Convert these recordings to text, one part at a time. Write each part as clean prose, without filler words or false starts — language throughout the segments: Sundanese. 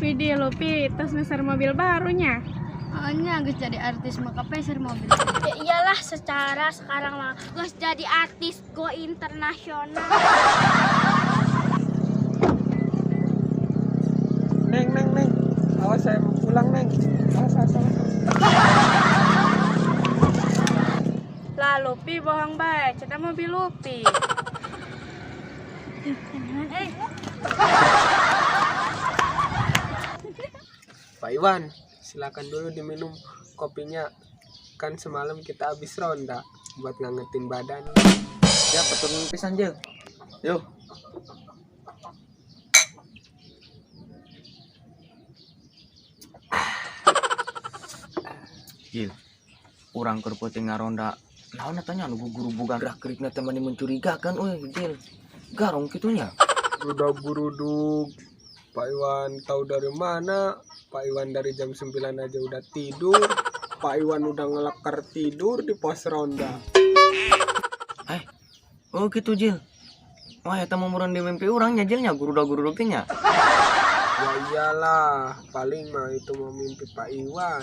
Widih Lupi, terus ngeser mobil barunya. Oh nya geus jadi artis mah kapeser mobil. Ya iyalah secara sekarang mah geus jadi artis go internasional. Neng, neng, neng. Awas saya mau pulang, Neng. Awas, awas, awas. Lah Lupi bohong bae, cenah mobil Lupi. Pak Iwan, silakan dulu diminum kopinya. Kan semalam kita habis ronda buat ngangetin badan. Ya, peturun pisan, Jil. Yuk. Jil, urang keur peuting ngaronda. Naon eta nya anu gugurubugan gerak-gerikna teh mani mencurigakan euy, Jil. Garong kitu nya. Geruduk-geruduk. Pak Iwan tahu dari mana? Pak Iwan dari jam 9 aja udah tidur. Pak Iwan udah ngelekar tidur di pos ronda. Oh gitu Jil. Wah, eta mah meureun di mimpi urang nya Jil nya gurudag-gurudug teh nya. Ya iyalah, paling mah itu mau mimpi Pak Iwan.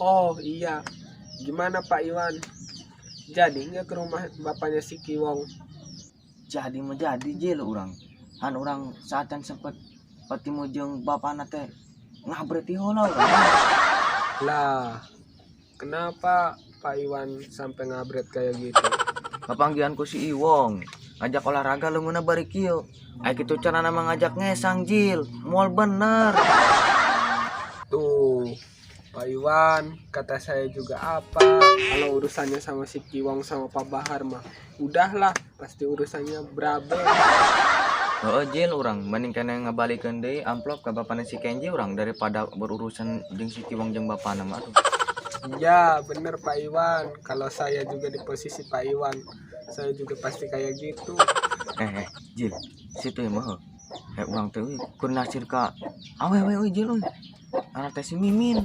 Oh iya, gimana Pak Iwan? Jadi nggak ke rumah bapaknya si Kiwong? Jadi mah jadi Jil urang. Han urang saatan sempet patimu jeung bapana teh ngabret ti heula urang. Lah, kenapa Pak Iwan sampai ngabret kayak gitu? Kapanggihan ku si Iwong, ngajak olahraga leungeunna bari kieu. Aya kitu carana mah ngajak ngesang Jil, moal bener. Tuh, Pak Iwan, kata saya juga apa? Kalau urusannya sama si Kiwong sama Pak Bahar mah, udahlah, pasti urusannya berabe. Heeh Jil, urang mending kena ngabalikeun deui amplop ka bapana si Kenji urang daripada berurusan jeung si Kiwong jeung bapana mah aduh. Iya, bener Pak Iwan. Kalau saya juga di posisi Pak Iwan, saya juga pasti kayak gitu. Jil, situ ya mah. Urang teh euy keur nasir ka awewe euy Jil euy. Anak teh si Mimin.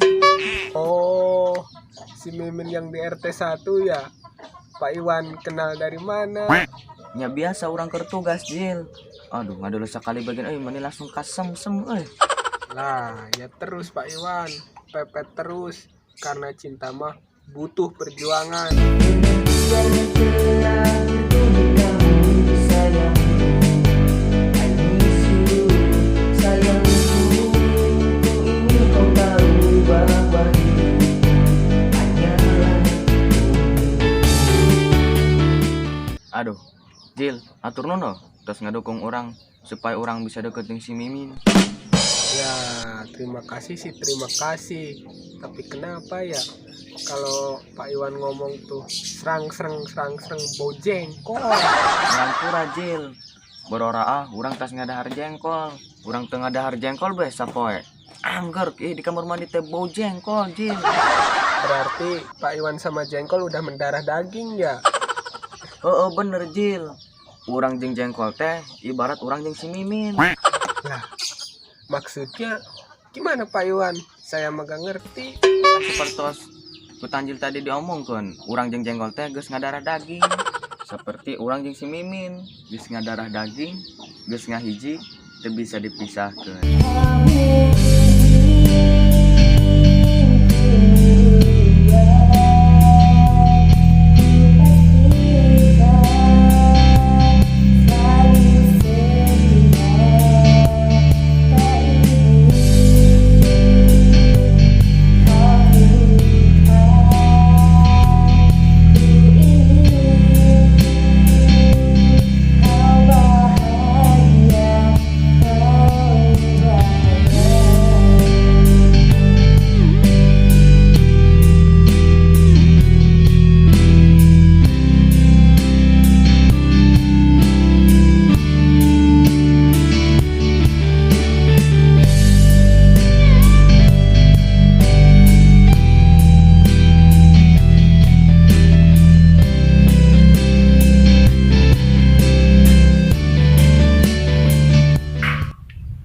Oh, si Mimin yang di RT 1 ya? Pak Iwan kenal dari mana? Nya biasa urang keur tugas Jil. Aduh, ngadulu sekali bagian euy mani langsung kasem-sem euy. Lah, ya terus Pak Iwan, pepet terus karena cinta mah butuh perjuangan. Aduh, Jil, atur nuhun loh, terus ngadukung orang supaya orang bisa deket dengan si Mimin. Ya, terima kasih sih, terima kasih. Tapi kenapa ya kalau Pak Iwan ngomong tuh serang serang serang serang bau jengkol? Ngampura Jil, borora ah, urang tas ngadahar jengkol, urang teu ngadahar jengkol bae sapoe. Angger, di kamar mandi teh bau jengkol Jil. Berarti Pak Iwan sama jengkol udah mendarah daging ya? Heeh, bener Jil. Urang jeung jengkol teh ibarat urang jeung si Mimin. Lah, maksudnya gimana Pak Iwan? Saya mah gak ngerti. Sepertos ku Tanjil tadi diomongkeun, urang jeung jengkol teh geus ngadarah daging. Seperti urang jeung si Mimin, geus ngadarah daging, geus ngahiji, teu bisa dipisahkeun.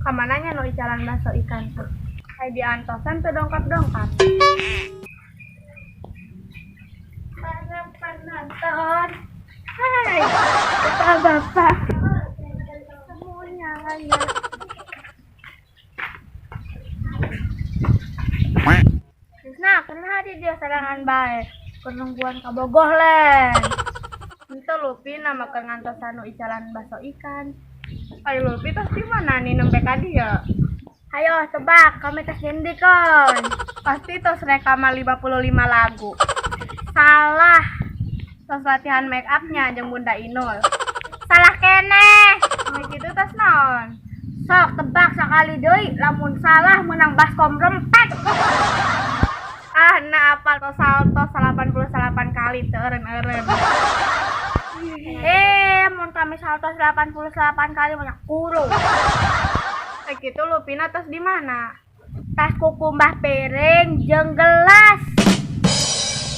Kamananya nu icalan bakso ikan tuh? Kayak diantosan teu dongkap-dongkap. Para penonton, hai, bapak-bapak, semuanya. Terus nah, kunaha di dia sorangan bae. Keur nungguan kabogoh len. Henteu, Lupi nama keur ngantosan nu icalan bakso ikan. Ayo, Lupi tos di mana nih nembe ka dieu? Ayo tebak, kami tes nyendi kon. Pasti tos rekaman 55 lagu. Salah, Tos latihan make upnya jeung Bunda Inul. Salah keneh. Nah, kitu tos naon? Sok tebak sekali deui, lamun salah menang baskom rempet. Ah, nah apal tos salto 88 kali teu eureun-eureun. Eh, mun kami salto 88 kali banyak kurung. Kayak gitu Lupina tos di mana? Tas kukumbah piring jeung gelas.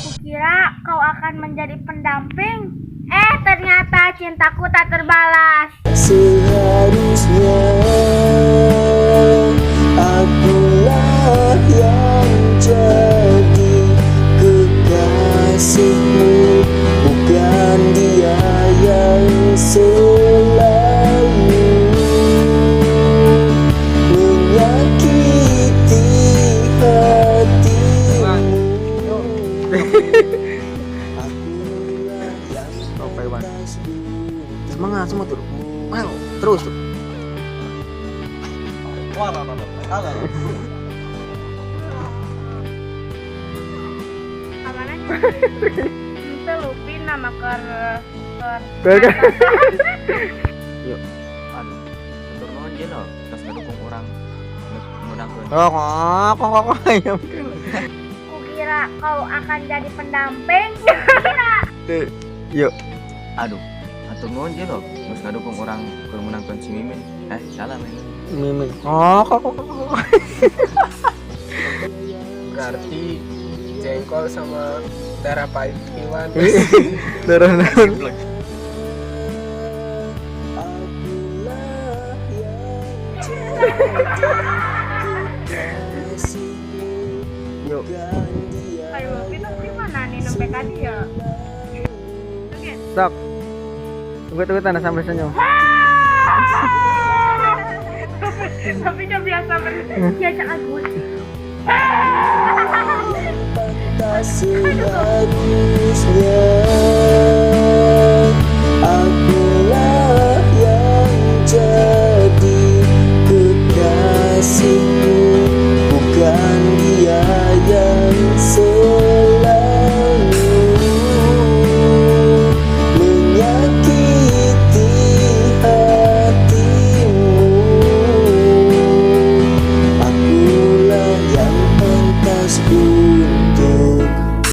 Kukira kau akan menjadi pendamping. Eh, ternyata cintaku tak terbalas. Seharusnya akulah yang jadi kekasihmu, bukan dia yang selalu menyakiti hatimu. Akulah yang Oke, Wan. pantas. Semangat semua tuh. Mau terus tuh. Wah, wah, wah, wah, wah. Kamana nya? Henteu, Lupi nama keur keur Yuk. Aduh, hatur nuhun je lo, tos ngedukung urang ngundangkeun. Oh, kok kok kok ya. Kukira kau akan jadi pendamping. Yuk. Aduh, hatur nuhun je lo, geus ngadukung urang keur meunangkeun si Mimin. Eh, salah Mimin. Mimin. Oh, kok kok kok kok. Berarti jengkol sama darah Pak Iwan. Darah naon? Akulah yang jadi kekasihmu, Yuk. bukan dia. Ayo, Lupi tos di mana nih nembe ka dieu? Oke. Stop. Tunggu tunggu tanda sampai senyum. Tapi gak biasa Biasa Agus. Pantas seharusnya akulah yang jadi kekasihmu, bukan dia yang selalu.